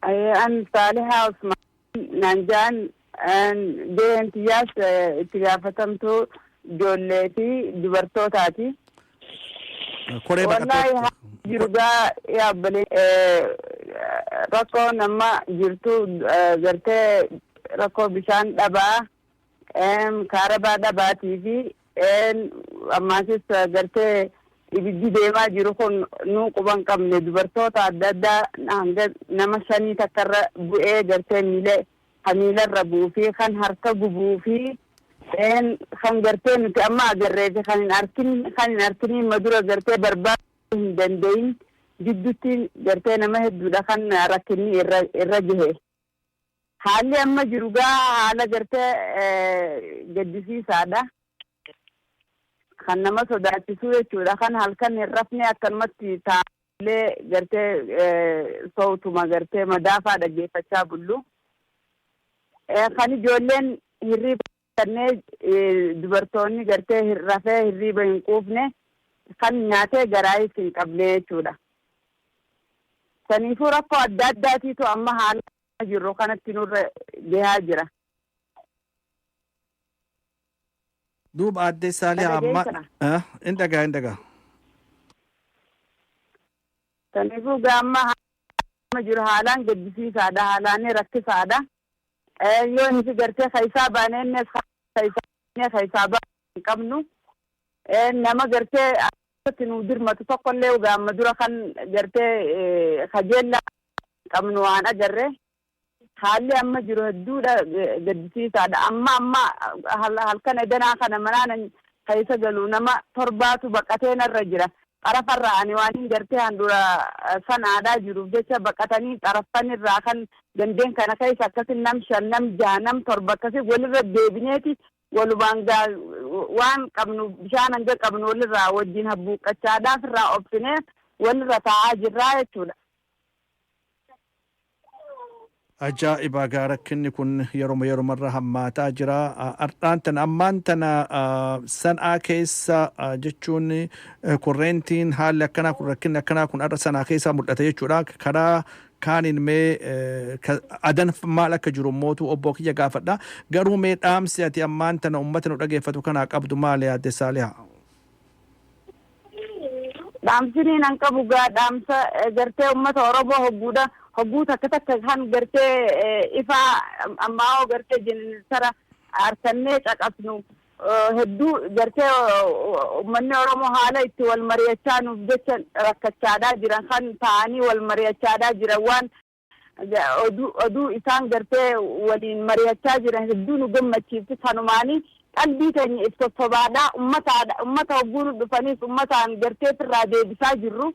An Saalihaa Usmaan naan ja'an, gaheen tiyyaas itti gaafatamtuu ijoollee fi dubartootaati. Koree Wallaahi baqattoota. Jiru gaa yaabbalee rakkoon amma jirtu gartee rakkoo bishaan dhabaa, kaarabaa dhabaatii fi ammaasis gartee ibiddi deemaa jiru kun nuu quban qabne. Dubartoota adda addaa hanga nama shanii takkarra bu'ee, gartee miila miilarra bu'uu fi kan harka gubuu fi kan gartee nuti amma agarree fi kan hin arkin, kan hin arkinii madura gartee barbaaduu hin danda'in jidduutti gartee nama hedduudha kan rakkinni irra gahe. Haalli amma jiru gaa haala gartee gaddisiisaadha. Kan nama sodaachisu jechuudha. Kan halkan hin rafne, akkanumatti taa'ee gartee soowtuma gartee madaafaa dhaggeeffachaa bullu. Kan ijoolleen hirriiba kannee dubartoonni gartee rafee hirriiba hin quufne, kan nyaatee garaayis hin qabne jechuudha. Saniifuu rakkoo adda addaatiitu amma haala jirru kanatti nurra gahaa jira. Duuba Aadde Saalihaa amma hin dhagaa, hin dhagaa. Saniifuu gaamma amma jiru haalaan gaddisiisaadha, haalaan rakkisaadha. Yoo nuti gartee keessaa baaneennes keessaa baanee hin qabnu. Nama gartee akkatti nu dirmatu tokkollee gaamma dura kan gartee kajeellaa qabnu waan agarre. Haalli amma jiru hedduudha gaddisiisaadha. Amma halkan edanaa kana manaan keessa galu nama torbaatu baqatee narra jira. Xarafarraa ani waan hin gartee handura sanaadhaa jiruuf jecha baqatanii xaraffanirraa kan gandeen kana keessa akkasi nam shan, nam jaha, nam torba akkasi walirra deebineeti walumaan gaa waan qabnu, bishaan hanga qabnu walirraa wajjin habbuuqqachaadhaaf irraa obsinee walirra taa'aa jirraa jechuudha. Ajaa'iba gaa, rakkinni kun yeroma yeromarra hammaataa jira. Ardhaan tana, ammaan tana San'aa keessa jechuun kurreentiin haalli akkanaa kun, rakkinni akkanaa kun har'a Sanaa keessaa mul'ata jechuudha. Karaa kaaniin mee Adan maal akka jiru mootu obbo kiyya gaafadha. Garuu mee dhaamsi ati ammaan tana uummata nu dhageeffatu kanaa qabdu maali, Aadde Saalihaa? Dhaamsiniin an qabu gaa dhaamsa gartee uummata Oromoo hogguudha. Hogguu takka takka kan gartee ifaa ammaa gartee jenereetara harkannee caqasnu hedduu gartee uummanni Oromoo haala itti wal mari'achaa nuuf jecha rakkachaadhaa jiran, kan ta'anii wal mari'achaadhaa jiran, waan oduu isaan gartee waliin mari'achaa jiran hedduu nu gammachiifti. Kanumaanii qalbii keenya if sossobaadhaa ummataadha, ummata hogguu nu dhufaniis ummataan gartee irraa deebisaa jirru.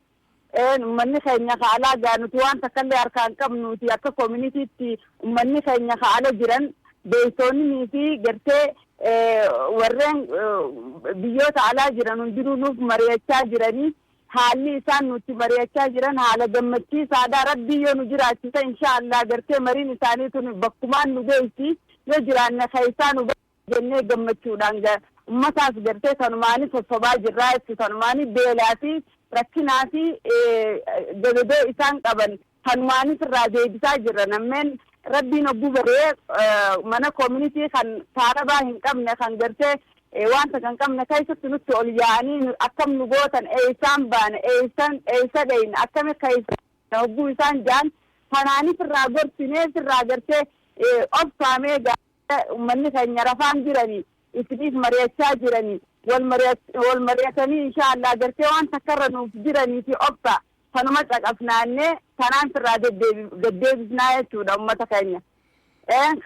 Ummanni keenya ka alaa gaa nuti waan takkallee harkaan qabnuuti. Akka communityitti ummanni keenya ka ala jiran, beeytoonnii fi gartee warreen biyyoota alaa jiran hundinuu nuuf mari'achaa jiranii. Haalli isaan nutti mari'achaa jiran haala gammachiisaadha. Rabbii yoo nu jiraachise, insha Allah, gartee mariin isaanii tun bakkumaan nu geessi, yoo jiraanne keessaa nu jennee gammachuudhaan ummataas gartee kanumaanii sossobaa jirraa jechuudha. Kanumaanii beelaa fi rakkinaa fi gadadoo isaan qaban kanumaanis irraa deebisaa jirra. Nammeen Rabbiin hogguu baree mana community kan kaarabaa hin qabne, kan gartee wanta kan qabne keessatti nutti ol yaa'anii, akkam nu gootan, eessaan baane, eessan eessa dheyne, akkami keessa hogguu isaan ja'an, kanaanis irraa gorsinee irraa gartee obsaamee uummanni keenya rafaan jiranii isiniif mari'achaa jiranii, wal mari'atanii insha Allah gartee waan takkarra nuuf jiranii fi obsa kanuma caqasnaannee kanaan sirraa deddeebisnaa jechuudha uummata keenya.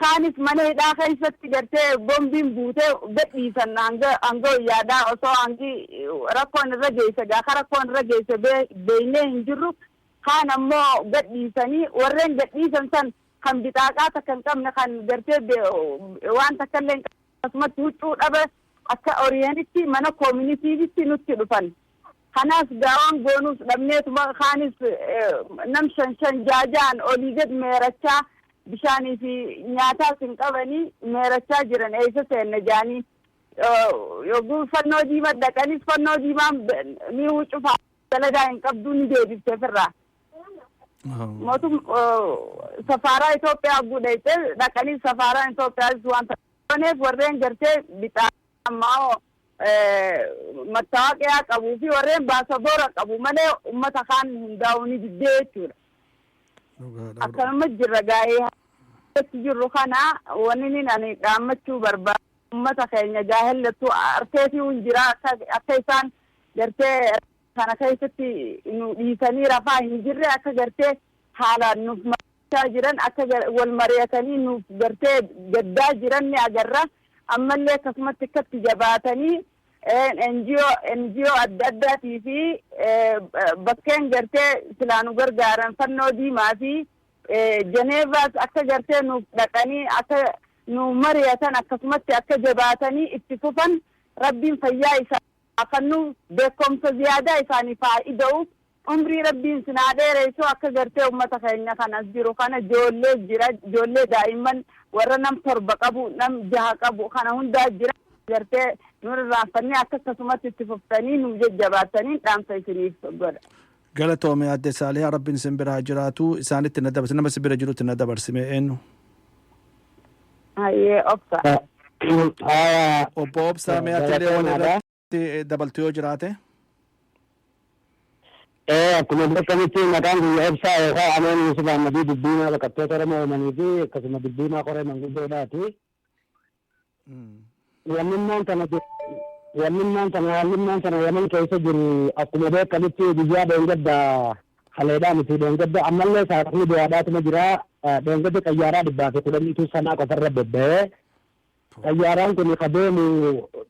Kaanis mana hidhaa keessatti gartee bombiin buutee gadhiisan hanga wayyaadhaa osoo hangi rakkoon irra geesse gaafa rakkoon irra geesse beeynee hin jirru. Kaan ammoo gadhiisanii, warreen gadhiisan san kan bixaaqaa takka hin qabne, kan gartee waan takka illee hin qabne, akkasumatti huccuu dhaba akka oriyeenitti mana communityitti nutti dhufan. Kanaas gaawwan goonuus dhabneetuma kaanis nam shan shan jaajaan olii gad meerachaa, bishaanii fi nyaataas hin qabanii meerachaa jiran, eessa seenne jaanii. Yogguu Fannoo Diimaa dhaqanis Fannoo Diimaan ni cufaa, dalagaa hin qabduu, ni deebifte ofirraa. Mootum safaaraa Itoophiyaa gudhayte dhaqanii safaaraan Itoophiyaas waan ta'eef warreen gartee bixaa ammaa mattaawaqiyaa qabuu fi warreen baasaboora qabu malee ummata kaan hundaa'uu ni diddee jechuudha. Akkanuma jirra gaa'ee jirru kana wanni niin ani dhaammachuu barbaadu ummata keenya gaa'ellattuu arteetii hin jira akka isaan gartee kana keessatti nu dhiisanii rafaa hin jirre akka gartee haalaan nuuf mari'achaa jiran akka wal mari'atanii nuuf gartee gaddaa jiran ni agarra. Ammallee akkasumatti akkatti jabaatanii NGO adda addaatii fi bakkeen gartee silaa nu gargaaran fannoo diimaa fi Jeneevaas akka gartee nuuf dhaqanii akka nu mari'atan akkasumatti akka jabaatanii itti fufan rabbiin fayyaa isaa kennu beekumsa ziyaadaa isaaniif haa ida'u umrii rabbiin sinaa dheeressu akka gartee ummata keenya kanas jiru kana ijoollee jira ijoollee daa'imman warra nam 7 qabu nam 6 qabu kana hundaa jira gartee nu irraanfannee akka akkasumatti itti fuftanii nu jajjabaatanii dhaamsa isiniif godha. Galatoome adde Saalihaa, rabbiin isin bira haa jiraatu. Isaanitti na dabarsi, nama isin bira jirutti na dabarsime eenyu? Hayyee, obsa. Obbo Obsaa, mee atiilee waan irratti dabaltu yoo jiraate? Akkuma beekamutti maqaan kiyya Obsaa yookaan Ameen Yusuf Ahmadii, dubbiimaa baqattoota Oromoo uumanii fi akkasuma dubbiimaa qoree manguddoodhaati. Wannummaan kana Yaman keessa jiru akkuma beekamutti guyyaa dheengadda haleedhaa miti, dheengadda ammallee saaqni du'aadhaatuma jira. Dheengadda xayyaaraa 110tu sanaa qofarra bobba'ee, xayyaaraan kun ka deemu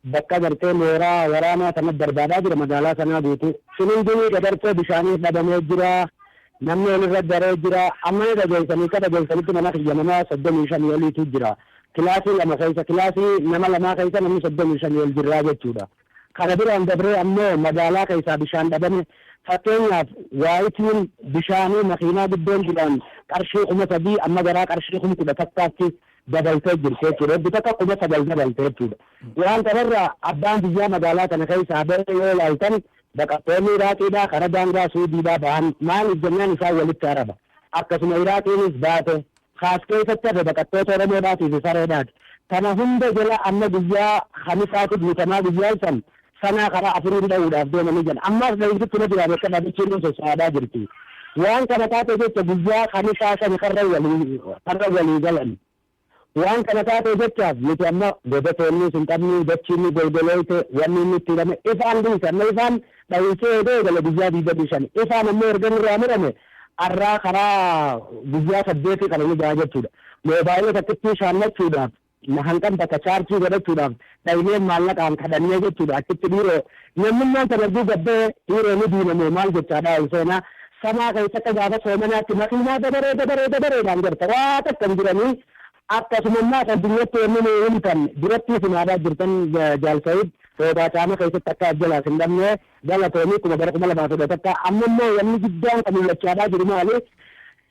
bakka gartee mooraa waraanaa sanatti barbaadaa jira magaalaa sanaa guutuu. Sunundinii gadartee bishaanii dhabamee jira. Namni olirra daree jira. Amma ni dhageessanii akka dhageessanitti mana kiyya nama 35 oliitu jira. Kilaasii lama keessa, kilaasii nama lamaa keessa namni 35 ol jirraa jechuudha. Kana biraan dabree ammoo magaalaa keessaa bishaan dhabame. Fakkeenyaaf, waayitiin bishaanii makiinaa guddoon duraan qarshii 3,000 amma garaa qarshii 11,000tti dabaltee jirti jechuudha. Heddu takka 9,000 dabalte jechuudha. Waan kanarraa abbaan biyyaa magaalaa kana keessaa bahee yoo ilaaltan, baqattoonni Iraaqiidhaa karaa daangaa Suudiidhaa bahan maaliif jennaan isaan walitti araba. Akkasuma Iraaqiinis baate kaas keessatti hafe baqattoota Oromoodhaatii fi sareedhaati. Kana hunda jala amma guyyaa Hamisaatu guutamaa guyyaan san sanaa karaa afuriin dha'uudhaaf deemanii jiran. Ammaas dha'iinsitti na jira bakka dhabichiin sosso'aadhaa jirti. Waan kana taate jecha guyyaa Hamisaa sani karra walii galan. Waan kana taate jechaaf nuti amma goda toonnis hin qabnu, dachiin golgolooyte, wanni inni itti hidhame ifaan dhiise. Amma ifaan dha'iinsee eegee eegale guyyaa 25. Ifaan ammoo erga nurraa murame arraa karaa guyyaa 8 kana ni gahaa jechuudha. Moobaayila takkittii shaannachuudhaaf hanqan takka chaarjii godhachuudhaaf dhaynee maallaqaan kadhannee jechuudha. Achitti dhiiroo namnummaan sana arguu gabbee dhiiroo ni diinamoo maal jechaadha ol seenaa samaa keessatti gaafa soomanaatti makiinaa dabaree dabaree dabareedhaan garta waa takka hin jiranii. Akkasumammaas addunyatti wanni nu himtan duratti himaadhaa jirtan jaalsa'id roobaa caama keessatti akka ajjalaas hin dhabne galatoomii kuma bara 2011. Amma immoo wanni guddaan kan mul'achaadhaa jiru maali?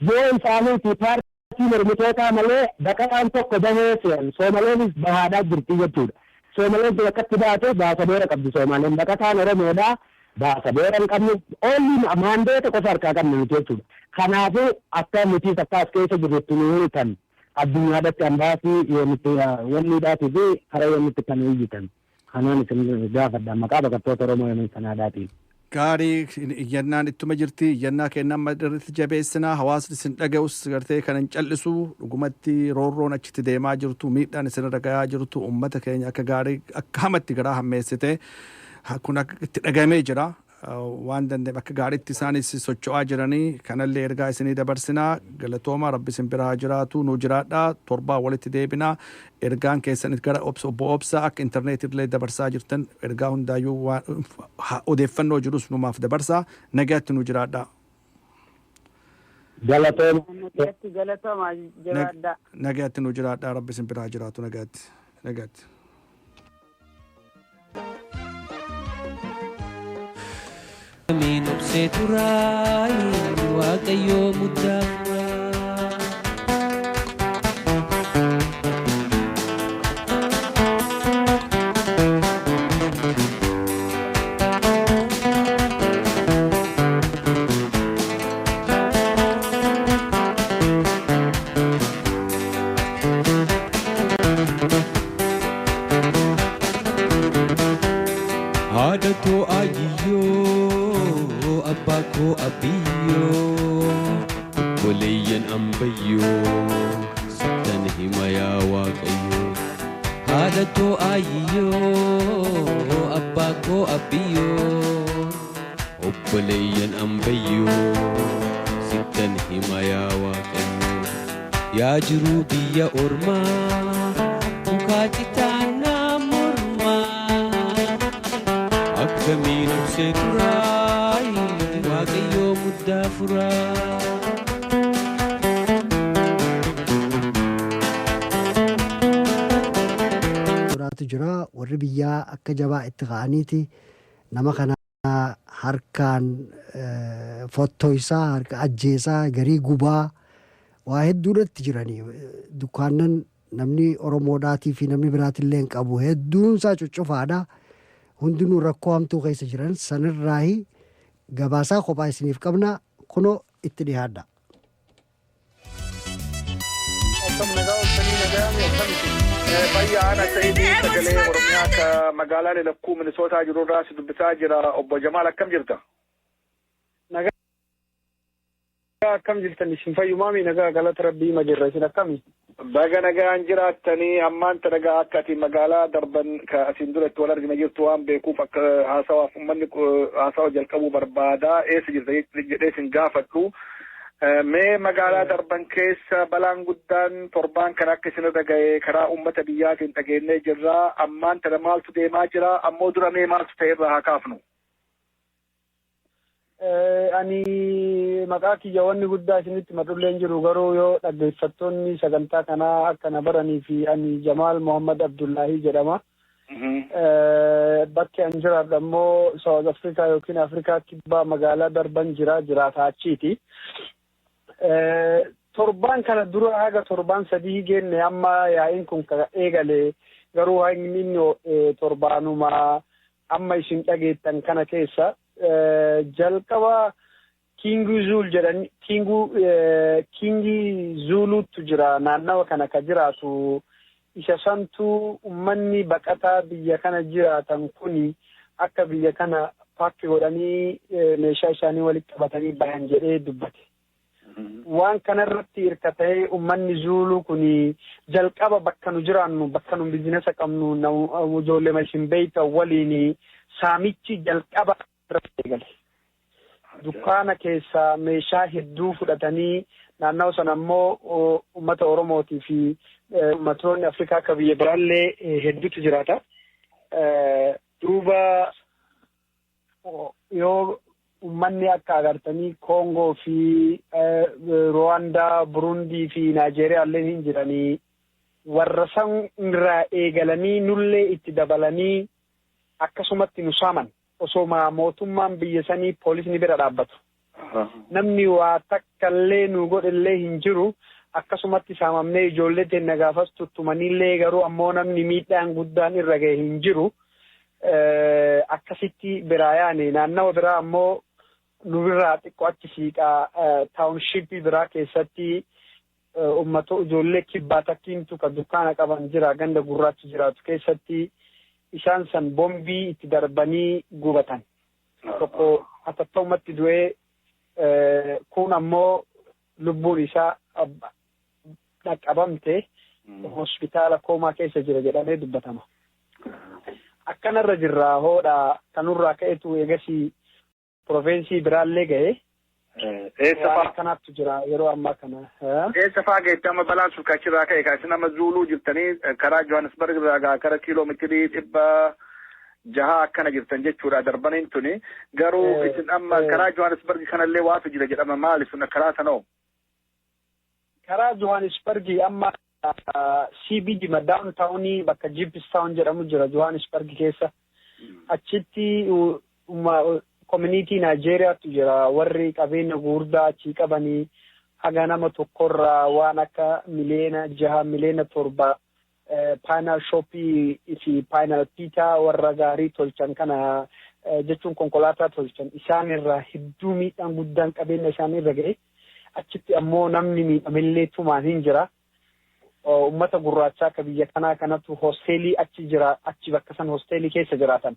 Yoo isaaniiti paartii mormitootaa malee baqataan tokko bahee se'an, Soomaleenis bahaadhaa jirti jechuudha. Soomaleen kun akkatti baate baasaboora qabdi Soomaaleen, baqataan Oromoodhaa baasaboora hin qabnu, oolli maandeeta qofa harkaa qabna nuti jechuudha. Kanaafuu akka nutis akka as keessa jirrutti nu himtan addunyaadhatti ambaasii yoonitti wanniidhaatii fi karaa yoonitti kan iyyitan. Kanaan isin gaafadha maqaa baqattoota Oromoo Yemen sanaadhaatiin. Gaarii, iyyannaan ittuma jirti. Iyyannaa keenya amma irratti jabeessinaa, hawaasni isin dhaga'us gartee kan hin callisu. Dhugumatti roorroon achitti deemaa jirtu, miidhaan isin irra gahaa jirtu ummata keenya akka gaarii akka hamatti garaa hammeessite kun akka itti dhagamee jira. Waan danda'e akka gaariitti isaanis socho'aa jiranii kanallee ergaa isinii dabarsinaa. Galatooma, rabbi isin bira haa jiraatu, nuu jiraadhaa. Torbaa walitti deebinaa. Ergaan keessan gara obsa obbo Obsaa akka intarneetii dabarsaa jirtan ergaa hundaayyuu waan odeeffannoo jirus numaaf dabarsaa. Nagaatti nu jiraadhaa. Galatooma. Nagaatti, galatooma, jabaadhaa. Nagaatti nu jiraadhaa, rabbi isin bira haa jiraatu, nagaatti, nagaatti. Miin obsee turaay Waaqayyoo muddaa furaa. ambayyoo, sittan hima yaa Waaqayyoo. Haadha koo aayiyyoo, abbaa koo abbiyyoo, obboleeyyan ambayyoo, sittan hima yaa Waaqayyoo. Yaa jiruu biyya ormaa, mukaa citaanaa mormaa. Akkamiin obsee turaay, Waaqayyoo muddaa furaa. Duraatu jira. Warri biyyaa akka jabaa itti ka'aniiti nama kana harkaan fottoysaa, harka ajjeesaa, garii gubaa, waa hedduudhatti jiranii. Dukkaannan namni Oromoodhaatii fi namni biraatillee hin qabu hedduunsaa cuccufaadha. Hundinuu rakkoo hamtuu keessa jiran. Sanirraahi gabaasaa kophaa isiniif qabna. Kunoo itti dhiyaadha. Akkam nagaa oltanii? Nagaami, akkamitti? Fayyaa ana ta'ee sagalee Oromiyaa akka magaalaa Lelakkuu Minisootaa jirurraa si dubbisaa jira. Obbo Jamaal, akkam jirta? Nagaa, akkam jirtan isin? Fayyumaami? Nagaa, galata Rabbii ma jirra. Isin akkami? Baga nagaan jiraattanii. Ammaan tana akka ati magaalaa Darban ka asiin dura itti wal argina jirtu waan beekuuf, akka haasawaaf uummanni haasawa jalqabuu barbaadaa, eessa jirta jedhee isin gaafadhu. Mee magaalaa Darban keessa balaan guddaan torbaan kana akka isinirra ga'e karaa uummata biyyaatiin dhageenyee jirra. Ammaan tana maaltu deemaa jira? Ammoo dura mee maaltu ta'e irraa haa kaafnu? Ani maqaa kiyya wanni guddaa isinitti madhullee hin jiru, garuu yoo dhaggeeffattoonni sagantaa kanaa akka na baranii fi ani Jamaal Mohammad Abdullaahii jedhama. Bakki an jiraadhu ammoo South Africa yookiin Afrikaa Kibbaa, magaalaa Darban jira, jiraata achiiti. Torbaan kana dura haga torbaan 3 geenne amma yaa'iin kun ka eegale, garuu hangni inni torbaanuma amma isin dhageettan kana keessa jalqaba Kiingii Zuul jedhan, Kiingii Zuuluutu jira naannawa kana ka jiraatu. Isa santu ummanni baqataa biyya kana jiraatan kuni akka biyya kana pack godhanii meeshaa isaanii walitti qabatanii bayan jedhee dubbate. Waan kanarratti hirkatee ummanni Zuuluu kun jalqaba bakka nu jiraannu, bakka nu business qabnu, ijoollee isin beeytan waliin saamichi jalqaba irratti eegale. Dukkaana keessaa meeshaa hedduu fudhatanii, naannawa sana ammoo uummata Oromootii fi uummattoonni Afrikaa akka biyya biraallee hedduutu jiraata. Duuba yoo uummanni akka agartanii Koongoo fi Ruwaandaa, Burundii fi Naajeeriyaa illee hin jiranii, warra san irraa eegalanii nullee itti dabalanii akkasumatti nu saaman, osoma mootummaan biyya sanii poolisni bira dhaabbatu. Namni waa takka illee nu godhellee hin jiru. Akkasumatti saamamnee ijoollee teenya gaafas tuttumanillee, garuu ammoo namni miidhaan guddaan irra ga'e hin jiru. Akkasitti biraa yaane. Naannawa biraa ammoo nu birraa xiqqoo achi siiqaa township biraa keessatti uummata ijoollee kibbaa takkiintu ka dukkaana qaban jira, ganda gurraachi jiraatu keessatti isaan san bombii itti darbanii gubatan. Tokko hatattamumatti du'ee, kun ammoo lubbuun isaa dhaqqabamte, hospitaala koomaa keessa jira jedhamee dubbatama. Akkanarra jirraa hoodha. Kanurraa ka'etu eegasii province biraallee ga'e. Eessa Waan fa'aa? akkanaatu jira yeroo ammaa kana. Eessa fa'aa geette amma balaan sun achirraa ka'e? Kaasin amma Zuuluu jirtanii, karaa Johannesburg irraa gaa kara kiiloomeetirii 600 akkana jirtan jechuudha Darbaniin tuni. Garuu isin amma karaa Johannesburg kanallee waatu jira jedhama, maali sun karaa sanoo? Karaa Johannesburg amma CBD ma downtownii bakka Jeppestown jedhamu jira Johannesburg keessa. Achitti community Naajeeriyaatu jira, warri qabeenya gurguddaa achii qabanii haga nama tokkorraa waan akka miliyoona 6, miliyoona 7, panel shopii fi panel beater warra gaarii tolchan kana jechuun konkolaataa tolchan, isaan irraa hedduu miidhaan guddaan qabeenya isaanii irra ga'e. Achitti ammoo namni miidhamellee tumaan hin jira. Uummata gurraachaa akka biyya kanaa kanatu hostelii achi jira, achi bakka san hostelii keessa jiraatan.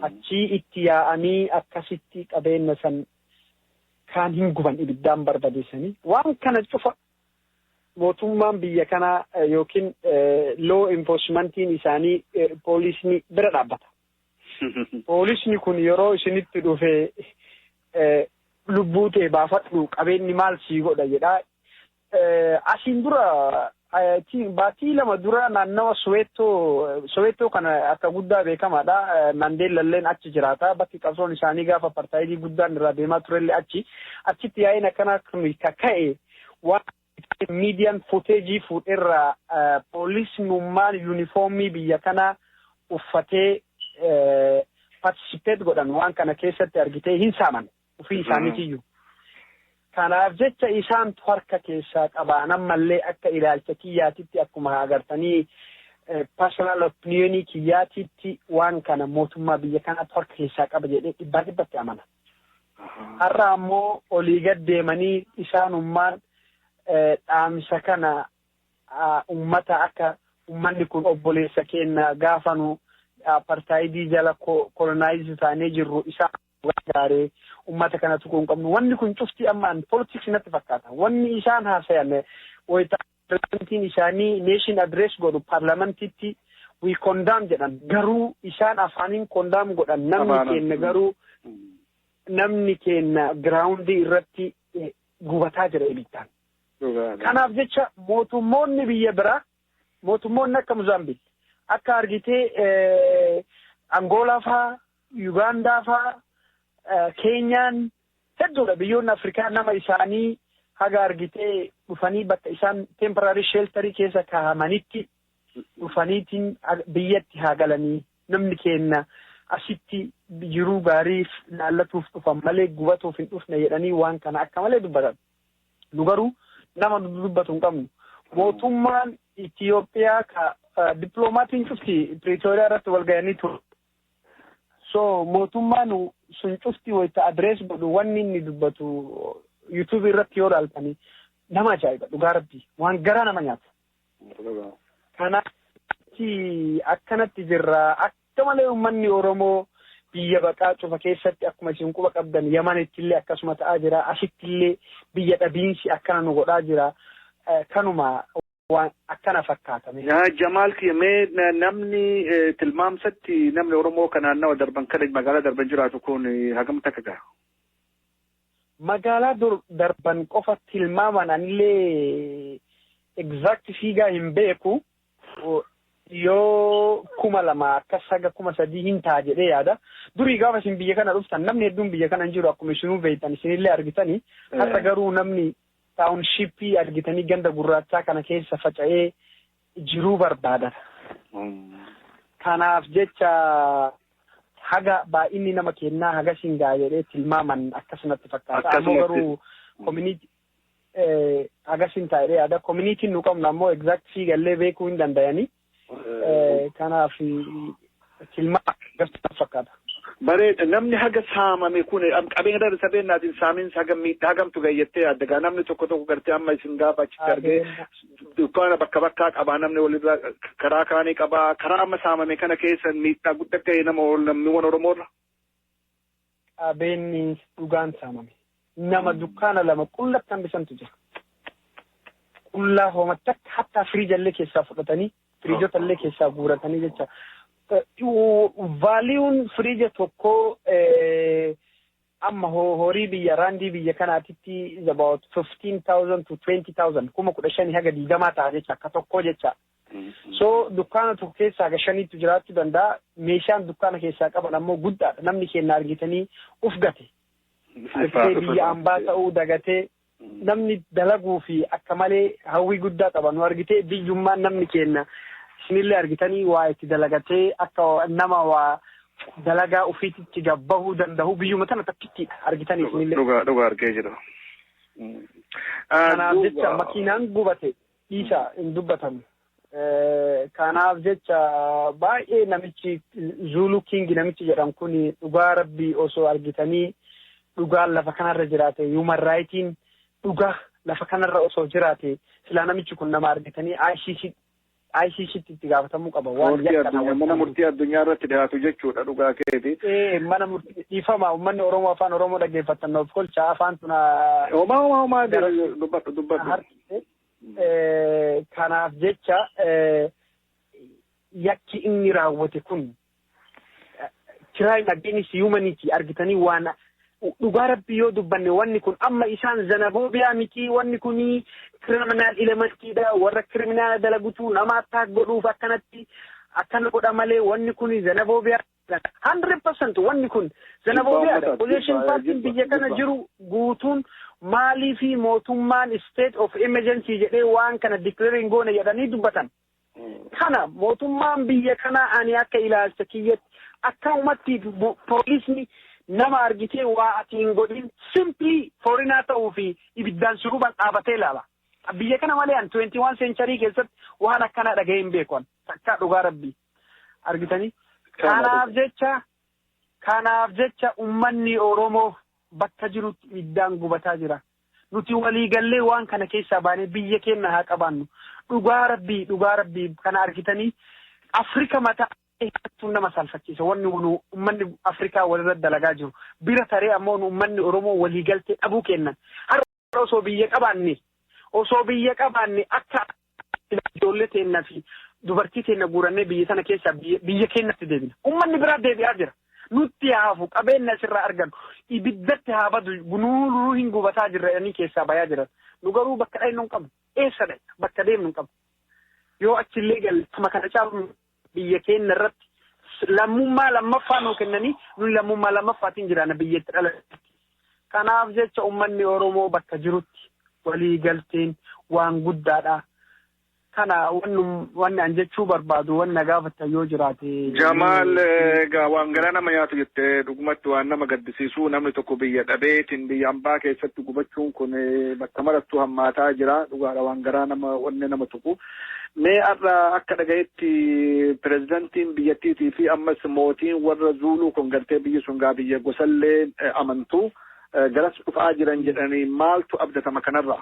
Achii itti yaa'anii akkasitti qabeenya san kaan hin guban, ibiddaan barbadeessanii. Waan kana cufa Mootummaan biyya kanaa yookiin law enforcementiin isaanii, poolisni bira dhaabbata. Poolisni kun yeroo isinitti dhufe, "Lubbuu ta'e baafadhu, qabeenyi maal sii godha?" jedha. Asiin dura, baatii 2 dura, naannawa Soweetoo, Soweetoo kana akka guddaa beekamaadha. Mandeellalleen achi jiraata. Bakki qabsoon isaanii gaafa apartaayidii guddaan irraa deemaa turellee achi. Achitti yaa'iin akkanaa kun kaka'e, waan miidiyaan footage fuudherraa, poolisnummaan yuunifoomii biyya kanaa uffatee participate godhan waan kana keessatti argitee hin saaman ofii isaaniitiyyuu. Kanaaf jecha isaantu harka keessaa qabaa. Ammallee akka ilaalcha kiyyaatitti, akkuma agartanii personal opinionii kiyyaatitti, waan kana mootummaa biyya kanaatu harka keessaa qaba jedhee dhibbaa dhibbatti amana. Har'a ammoo olii gad deemanii isaanummaan dhaamsa kana ummata, akka ummanni kun obboleessa keenya, gaafa nu apartaayidii jala colonize taanee jirru isaan gargaaree, ummata kana tuquu hin qabnu. Wanni kun cufti ammaan politics natti fakkaata. Wanni isaan haasayan, wayita pirezidantiin isaanii nation address godhu paarlamentitti, "We condemn" jedhan. Garuu isaan afaaniin condemn godhan, namni keenya garuu, namni keenya groundii irratti gubataa jira ibiddaan. Kanaaf jecha mootummoonni biyya biraa, mootummoonni akka Muzaambiik, akka argitee Angoolaa faa, Yugaandaa faa, Keenyaan hedduudha. Biyyoonni Afrikaa nama isaanii haga argitee dhufanii bakka isaan temporary shelterii keessa kaa'amanitti dhufaniitiin biyyatti haa galanii, namni keenya asitti jiruu gaariif laallatuuf dhufan malee gubatuuf hin dhufne jedhanii waan kana akka malee dubbatan. Nu garuu nama dubbatu hin qabnu. Mootummaan Itiyoophiyaa ka dippiloomatiin cufti Piriitooriyaa irratti wal ga'anii ture. So mootummaan sun cufti wayita address godhu, wanni inni dubbatu YouTube irratti yoo ilaaltani nama ajaa'iba, dhugaa rabbii waan garaa nama nyaatu. Kanaaf akkanatti jirra. Akka malee uummanni Oromoo biyya baqaa cufa keessatti, akkuma isin quba qabdan, Yamanitti illee akkasuma ta'aa jira. Asitti illee biyya dhabiinsi akkana nu godhaa jira. Kanuma waan akkana fakkaatame. Jamaal, mee namni tilmaamsatti namni Oromoo kan naannawa Darban kana, magaalaa Darban jiraatu kun hagam takka gaha? Magaalaa Darban qofa tilmaaman anillee exact figure hin beeku. Yoo 2000 akkas haga 3000 hin ta'a jedhee yaada. Durii gaafa isin biyya kana dhuftan namni hedduun biyya kana hin jiru, akkuma isinuu beektan, isinillee argitanii. Har'a garuu namni townshipii argitanii ganda gurraachaa kana keessa faca'ee jiruu barbaadata. Kanaaf jecha haga baay'inni nama kennaa haga siin ga'a jedhee tilmaaman akkasumatti fakkaata. Ammoo garuu community hagasin ta'a jedhee yaada. Communityn nu qabnu ammoo exact figallee beekuu hin danda'anii. Kanaaf tilmaama akkasumatti fakkaata. Bareeda. Namni haga saamame kun qabeenya irra sabeenaatiin saamiinsa haga miidhaa hagamtu gayyattee yaadda? Gaa namni tokko tokko gartee amma isin gaafa achitti argee dukkaana bakka bakkaa qabaa, namni walirraa karaa kaanii qabaa, karaa amma saamame kana keessa miidhaa guddaa ga'e nama lammiiwwan Oromoorra. Qabeenyi dhugaan saamame. Nama dukkaana lama qullatti hambisantu jira. Qullaa hoomatti akka hattaa firiijallee keessaa fudhatanii, firiijota keessaa guuratanii jecha. Valueun firiija tokkoo amma horii biyya raandii biyya kanaatitti is about 15,000 to 20,000, 15,000 haga 20,000 ta'a jecha akka tokkoo jecha. So dukkaana tokko keessaa haga shaniitu jiraachuu danda'a. Meeshaan dukkaana keessaa qaban ammoo guddaadha. Namni keenya argitanii uf gate. Argitee biyya ambaa ta'uu dagatee namni dalaguu fi akka malee hawwii guddaa qaba. Nu argitee biyyummaan namni keenya isinillee argitanii waa itti dalagatee akka nama waa dalagaa ofiitti gabbahuu danda'u biyyuma tana takkittidha argitanii isinillee. Dhugaa dhugaa argee jira. Kanaaf jecha makiinaan gubate dhiisa hin dubbatamu. Kanaaf jecha baay'ee namichi Zulu King namichi jedhamu kun, dhugaa rabbii osoo argitanii dhugaan lafa kanarra jiraate, human rightiin dhugaa lafa kanarra osoo jiraate, silaa namichi kun nama argitanii ICC ICCtti itti gaafatamuu qaba. Waan mana murtii addunyaa irratti dhiyaatu jechuudha, dhugaa keeti. Ee, mana murtii. Dhiifama, uummanni Oromoo afaan Oromoo dhaggeeffatan of kolcha, afaan tuna. Homaa homaa homaa, dubbadhu dubbadhu. Kanaaf jecha yakki inni raawwate kun crime against humanity argitanii. Waan dhugaa Rabbii yoo dubbanne, wanni kun amma isaan xenophobia miti, wanni kun criminal elementiidha. Warra criminal dalagutu nama attack godhuuf akkanatti akkana godha malee wanni kun xenophobia 100%. Wanni kun xenophobiadha. Opposition partiin biyya kana jiru guutuun maalii fi mootummaan state of emergency jedhee waan kana declare hin goone jedhanii dubbatan. Kana mootummaan biyya kanaa, ani akka ilaalcha kiyyatti, akkanumatti poolisni nama argitee waa ati hin godhin, simply foreigner ta'uu fi ibiddaan si guban dhaabatee ilaala. Biyya kana malee an 21 century keessatti waan akkanaa dhaga'ee hin beeku takka, dhugaa Rabbii argitanii. Kanaaf jecha ummanni Oromoo bakka jirutti ibiddaan gubataa jira. Nuti waliigallee waan kana keessaa baanee biyya keenya haa qabaannu. Dhugaa Rabbii, dhugaa Rabbii, kana argitanii Afrika mataa nama saalfachiisa. Wanni ummanni Afrikaa walirra dalagaa jiru. Bira taree ammoo ummanni Oromoo waliigaltee dhabuu kennan. Har'a osoo biyya qabaanne akka ijoollee teennaa fi dubartii teenna guurannee biyya sana keessaa biyya keenyatti deebina. Ummanni biraa deebi'aa jira. Nutti haafu, qabeenya asirraa argannu ibiddatti haa badu, nuuruu hin gubataa jirra jedhanii keessaa bayaa jiran. Nu garuu bakka dhaynu hin qabnu. Eessa dhayna? Bakka deemnu hin qabnu. Yoo achillee galle kana caalu biyya keenya irratti lammummaa lammaffaa nuu kennanii, nuyi lammummaa lammaffaatiin jiraanna biyyatti dhalatti. Kanaaf jecha uummanni Oromoo bakka jirutti walii galteen waan guddaadha. Kana wanni an jechuu barbaadu, wanni na gaafattan yoo jiraate. Jamaal, egaa waan garaa nama nyaatu jettee, dhugumatti waan nama gaddisiisu, namni tokko biyya dhabeetiin biyya ambaa keessatti gubachuun kun bakka marattuu hammaataa jira. Dhugaadha, waan garaa nama wanni nama tuqu. Mee har'a akka dhagayetti pirezidantiin biyyattiitii fi ammas mootiin warra Zuuluu kun, gartee biyyi sun gaa biyya gosallee amantu, garas dhufaa jiran jedhanii, maaltu abdatama kanarraa?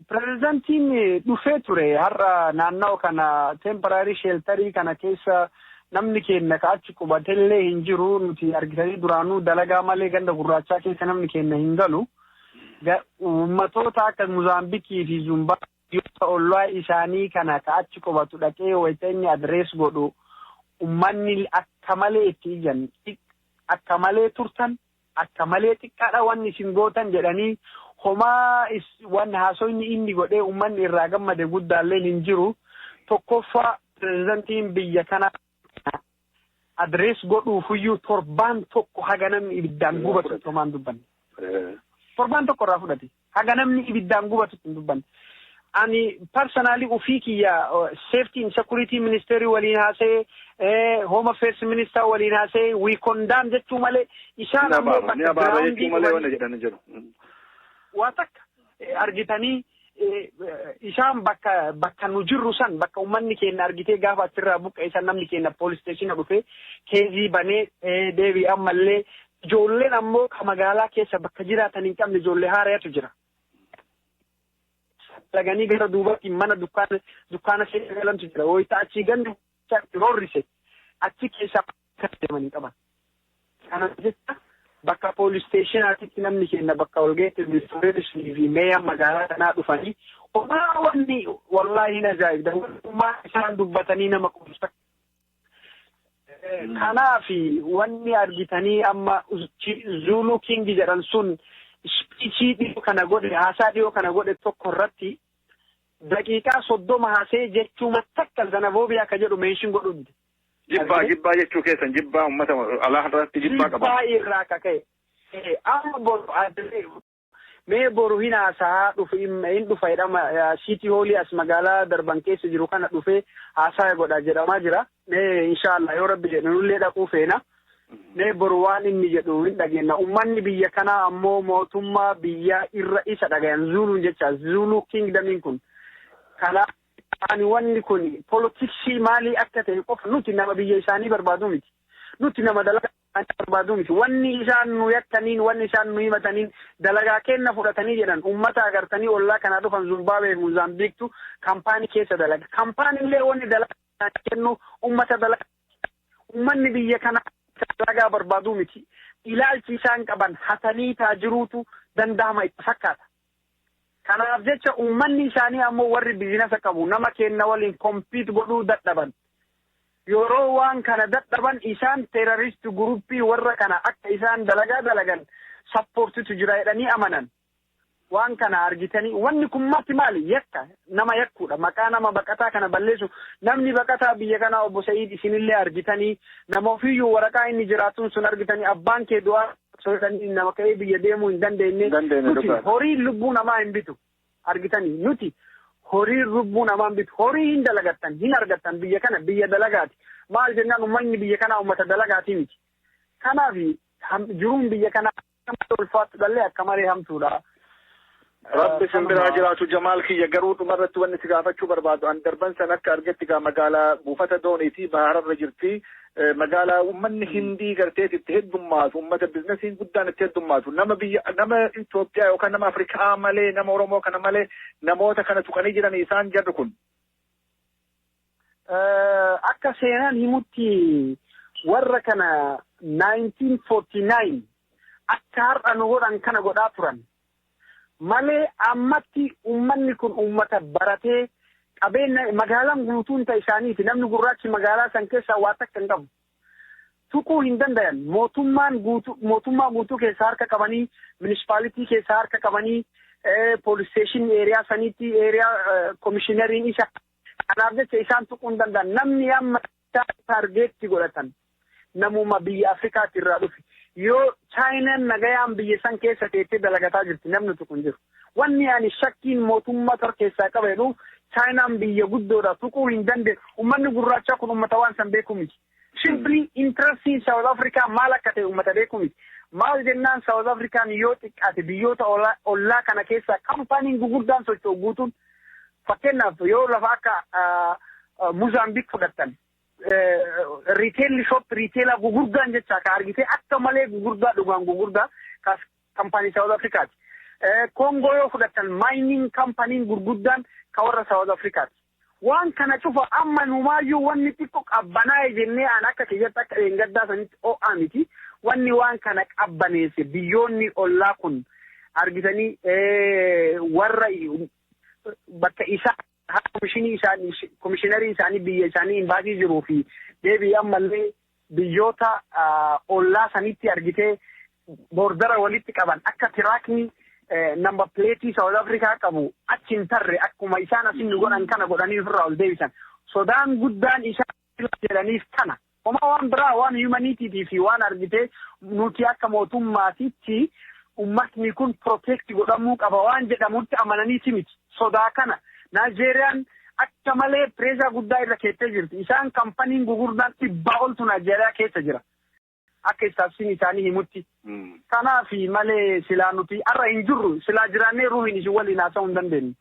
Pirezidantiin dhufee ture har'a naannawa kana. Temporary shelterii kana keessa namni keenya ka achi qubatellee hin jiru. Nuti argitanii duraanuu dalagaa malee ganda gurraachaa keessa namni keenya hin galu. Uummatoota akka Muzaambikii fi Zumbaabiyoota ollaa isaanii kana ka achi qubatu dhaqee wayita inni address godhu, uummanni akka malee itti iyyan, akka malee turtan, akka malee xiqqaadha wanni isin gootan jedhanii. Homaa wanni haasofni inni godhee uummanni irraa gammade guddaalleen hin jiru. Tokkoffaa, pirezidantiin biyya kana address godhuufiyyuu torbaan tokko haga namni ibiddaan gubatu homaan dubbanne. Torbaan tokko irraa fudhate. Haga namni ibiddaan gubatu hin dubbanne. Ani personally ufii kiyya safety and security ministry waliin haasa'ee, home affairs minister waliin haasa'ee, we condemn jechuu malee isaan ammoo bakka groundii malee wanna jedhanii jiru. Waa takka argitanii, isaan bakka nu jirru san, bakka uummanni keenya argitee gaafa achirraa buqqa'e san, namni keenya police station dhufee case banee deebii. Ammallee ijoolleen ammoo ka magaalaa keessa bakka jiraatan hin qabne, ijoollee haarayatu jira. Laganii gara duubatti mana dukkaana keessa galantu jira. Wayita achii gandi roorrise achi keessa deeman hin qaban. Kana jecha bakka police stationaatitti namni keenya bakka walga'iitti ministeerri fi meeyaa magaalaa kanaa dhufanii homaa wanni wallaahi hin ajaa'ibda. Wantummaa isaan dubbatanii nama quubsa. Kanaafi wanni argitanii amma Zulu King jedhan sun speechii dhiyoo kana godhe, haasaa dhiyoo kana godhe tokko irratti daqiiqaa 30 haasee jechuuma takka xenophobia akka jedhu mention godhu dide. Jibbaa jechuu keessan, jibbaa uummata alaa irratti jibbaa qaba. Jibbaa irraa akka ka'e. Amma boru, mee boru hin haasaa dhufu, hin dhufa jedhama. City Hallii as magaalaa Darban keessa jiru kana dhufee haasaa godha jedhamaa jira. Mee inshaallah yoo Rabbi jedhe nullee dhaquu feena. Mee boru waan inni jedhu hin dhageenya. Uummanni biyya kanaa ammoo mootummaa biyyaa irra isa dhagayan, Zuluun jecha Zulu Kingdomiin kun. Kanaaf ani wanni kun politicsii maalii akka ta'e qofa, nuti nama biyya isaanii barbaadu miti. Nuti nama dalagaa isaanii barbaadu miti. Wanni isaan nu yakkaniin, wanni isaan nu himataniin dalagaa kenna fudhatanii jedhan. Uummata agartanii ollaa kanaa dhufan, Zimbaabuwee fi Moozaambiiktu kaampaanii keessa dalaga. Kaampaaniillee wanni dalagaa kennu uummata dalagaa. Uummanni biyya kanaa dalagaa barbaadu miti. Ilaalchi isaan qaban hatanii taajiruutu danda'ama itti fakkaata. Kanaaf jecha uummanni isaanii ammoo warri business qabu nama kenna waliin compete godhuu dadhaban. Yeroo waan kana dadhaban, isaan terrorist group warra kana akka isaan dalagaa dalagan supportitu jira jedhanii amanan. Waan kana argitanii, wanni kun matti maali? Yakka nama yakkuudha. Maqaa nama baqataa kana balleessu. Namni baqataa biyya kanaa, obbo Sa'iid, isinillee argitanii, nama ofiiyyuu waraqaa inni jiraatuun sun argitanii, abbaan kee du'aa sodatanii nama ka'ee biyya deemuu hin dandeenye. Nuti horii lubbuu namaa hin bitu. Argitanii, nuti horii lubbuu namaa hin bitu. Horii hin dalagattan, hin argattan. Biyya kana biyya dalagaati. Maal jennaan, uummanni biyya kanaa uummata dalagaati miti. Kanaaf jiruun biyya kanaa ulfaattu dhallee akka malee hamtuudha. Rabbi isin biraa jiraatu, Jamaal kiyya. Garuu dhumarratti wanni si gaafachuu barbaadu, an Darban san akka argetti gaa magaalaa buufata dooniiti, bahararra jirti. Magaalaa uummanni Hindii garteet itti heddummaatu, uummata businessiin guddaan itti heddummaatu, nama biyya nama Itoophiyaa yookaan nama Afrikaa malee, nama Oromoo kana malee namoota kana tuqanii jiran isaan jarri kun. Akka seenaan himutti, warra kana 1949 akka har'a nu godhan kana godhaa turan. Malee ammatti uummanni kun uummata baratee, qabeenya magaalaan guutuun ta isaaniiti. Namni gurraachi magaalaa san keessaa waa takka hin qabu. Tuquu hin dandayan. Mootummaan guutuu, mootummaa guutuu keessaa harka qabanii, municipality keessaa harka qabanii, police station area saniitti area commissioneriin isa. Kanaaf jecha isaan tuquu hin danda'an. Namni amma target godhatan namuma biyya Afrikaatti irraa dhufe. Yoo Chaayinaan nagayaan biyya san keessa teessee dalagataa jirti, namni tuqu hin jiru. Wanni ani shakkiin mootummaa tor keessaa qaba jedhu, Chaayinaan biyya guddoodha, tuquu hin dandeenye. Uummanni gurraachaa kun uummata waan san beeku miti. Simply interestiin South Africa maal akka ta'e uummata beeku miti. Maal jennaan, South Afrikaan yoo xiqqaate biyyoota ollaa kana keessaa companyn gurguddaan socho'u guutuun, fakkeenyaaf yoo lafa akka Mozambique fudhattan, retail shop, retail gugurdaan jecha ka argite akka malee gugurdaa, dhugaan gugurdaa company South Africaati. Koongoo yoo fudhattan, mining companyn gurguddaan ka warra South Africaati. Waan kana cufa amma numaayyuu wanni xiqqo qabbanaa'e jennee, an akka kiyyatti akka dheengaddaa sanitti ho'aa miti. Wanni waan kana qabbaneesse biyyoonni ollaa kun argitanii warra bakka isaa komishinii isaanii, komishiinarii isaanii biyya isaanii embassy jiruu fi deebii ammallee biyyoota ollaa sanitti argitee border walitti qaban, akka truckni number plate South Africa qabu achi hin tarre, akkuma isaan asin nu godhan kana godhanii ofirraa ol deebisan. Sodaan guddaan isaan jedhaniif kana. Homaa waan biraa, waan humanityitii fi waan argitee nuti akka mootummaatitti ummatni kun protect godhamuu qaba waan jedhamutti amananiiti miti. Sodaa kana Naajeeriyaan akka malee pressure guddaa irra keettee jirti. Isaan companyn gurguddaan 100 oltu Naajeeriyaa keessa jira. Akka istaafsiin isaanii himutti. Kanaaf malee silaa nuti har'a hin jirru, silaa jiraannee ruuhin isin waliin haasa'uu hin dandeenyu.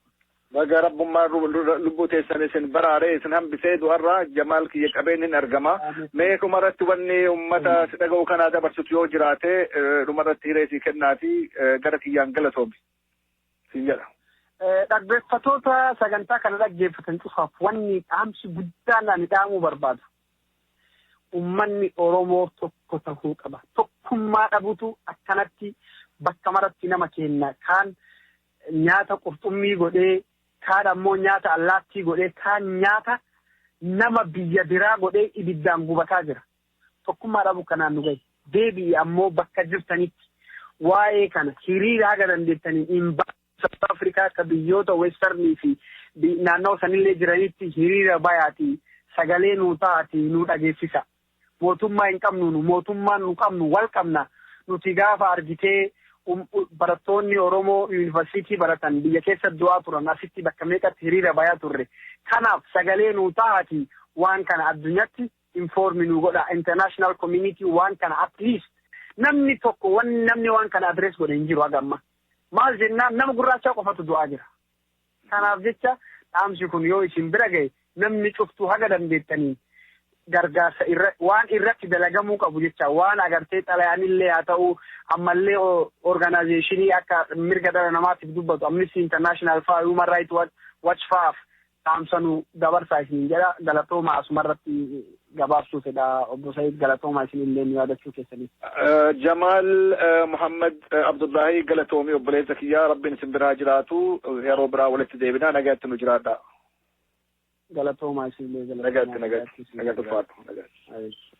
Baga rabbummaa lubbuu teessan isin baraaree isin hambisee du'arraa, Jamaal kiyya, qabeen hin argama. Mee dhumarratti wanni uummata si dhaga'u kanaa dabarsitu yoo jiraate, dhumarratti hiree sii kennaa fi gara kiyyaan galatoomi siin jedha. Dhaggeeffatoota sagantaa kana dhaggeeffatan cufaaf wanni dhaamsi guddaan ani dhaamuu barbaadu. Uummanni Oromoo tokko tahuu qaba. Tokkummaa dhabutu akkanatti bakka maratti nama kenna. Kaan nyaata qurxummii godhee, kaan ammoo nyaata allaattii godhee, kaan nyaata nama biyya biraa godhee ibiddaan gubataa jira. Tokkummaa dhabu kanaan nu gahe. Deebi'i ammoo bakka jirtanitti waa'ee kana hiriira haga dandeettaniin hin South Africa akka biyyoota westernii fi naannoo sanillee jiranitti hiriira bayaati, sagalee nuu taati, nuu dhageessisa. Mootummaa hin qabnu, nu mootummaan nu qabnu wal qabna. Nuti gaafa argitee barattoonni Oromoo yuunivarsiitii baratan biyya keessa du'aa turan, asitti bakka meeqatti hiriira bayaa turre. Kanaaf sagalee nuu taati, waan kana addunyaatti inform nu godha. International community waan kana at least namni tokko wanni namni waan kana address godhe hin jiru haga amma. Maal jennaan, nama gurraachaa qofatu du'aa jira. Kanaaf jecha dhaamsi kun yoo isin bira gahe, namni cuftuu haga dandeettanii gargaarsa irra waan irratti dalagamuu qabu jecha, waan agartee xalayaanillee haa ta'u, ammallee organization akka mirga dhala namaatiif dubbatu, Amnesty International faa, Human Rights Watch fa'aaf dhaamsa nu dabarsaa isin jedha. Galatooma, asumarratti gabaabsuu fedha. Obbo Sa'iid, galatoomaa, isinillee nu yaadachuu keessaniif. Jamaal Muhammad Abdullahi, galatoomii obboleessa kiyyaa, rabbiin isin biraa jiraatu. Yeroo biraa walitti deebinaa, nagaatti nu jiraadha. Galatoomaa, isinillee. Nagaatti, nagaatti, nagaatti, ulfaadhu, nagaatti.